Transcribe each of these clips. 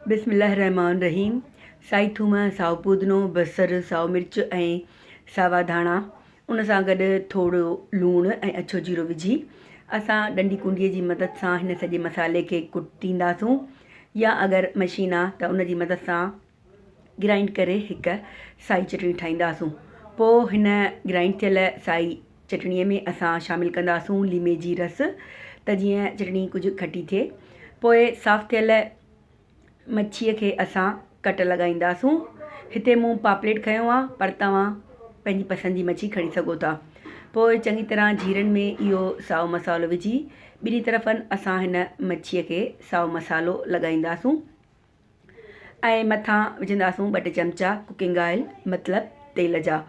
بسم الله الرحمٰن الرحيم سائي ٿوم، سائو پودنو، بصر، سائو مرچ ۽ ساوا ڌاڻا ان سان گڏ ٿورو لوڻ ۽ اڇو جيرو وجهي اسان ڏنڊي ڪونڊي جي مدد سان هن سڄي مصالحي کي ڪٽينداسون يا اگر مشين آ ته ان جي مدد سان گرائنڊ ڪري هڪ سائي چٽڻي ٺاهينداسون پوء هن گرائنڊ ٿيل سائي چٽڻيء ۾ اسان شامل ڪنداسون ليمي جي رس ته جيئن چٽڻي ڪجهه کٽي ٿئي پوء صاف ٿيل مڇيء کي اسان ڪٽ لڳائينداسون هتي مون پاپليٽ کنيو آهي پر توهان پنهنجي پسند جي مڇي کڻي سگهو ٿا پوء چڱي طرح جيرن ۾ اهو سائو مصالحو وجهي ٻنهي طرفن اسان هن مڇيء کي سائو مصالحو لڳائينداسون ۽ مٿان وجهنداسون ٻه ٽي چمچا ڪوڪنگ آئل مطلب تيل جا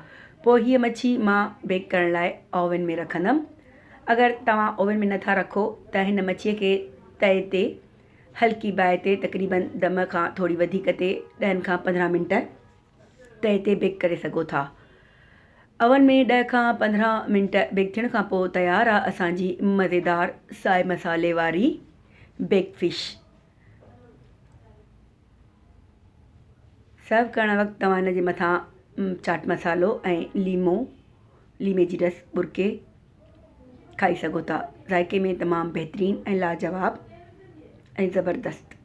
پوء هيء مڇي مان بيڪ ڪرڻ لاء اوون ۾ رکندم اگر توهان اوون ۾ نٿا رکو ته هن مڇيء کي تئي تي هلڪي باهه تي تقريبن دم کان ٿوري وڌيڪ تي ڏهن کان 15 منٽ تئي تي بيڪ ڪري سگهو ٿا اوون ۾ ڏهه کان 15 منٽ بيڪ ٿيڻ کان پوء تيار آ اسان جي مزيدار سائي مصالحي واري بيڪ فش سرو ڪرڻ وقت توهان ان جي مٿان چاٽ مصالحو ۽ ليمو ليمي جي رس ٻرڪي کائي سگهو ٿا ذائقي ۾ تمام بهترين ۽ لاجواب ۽ زبردست.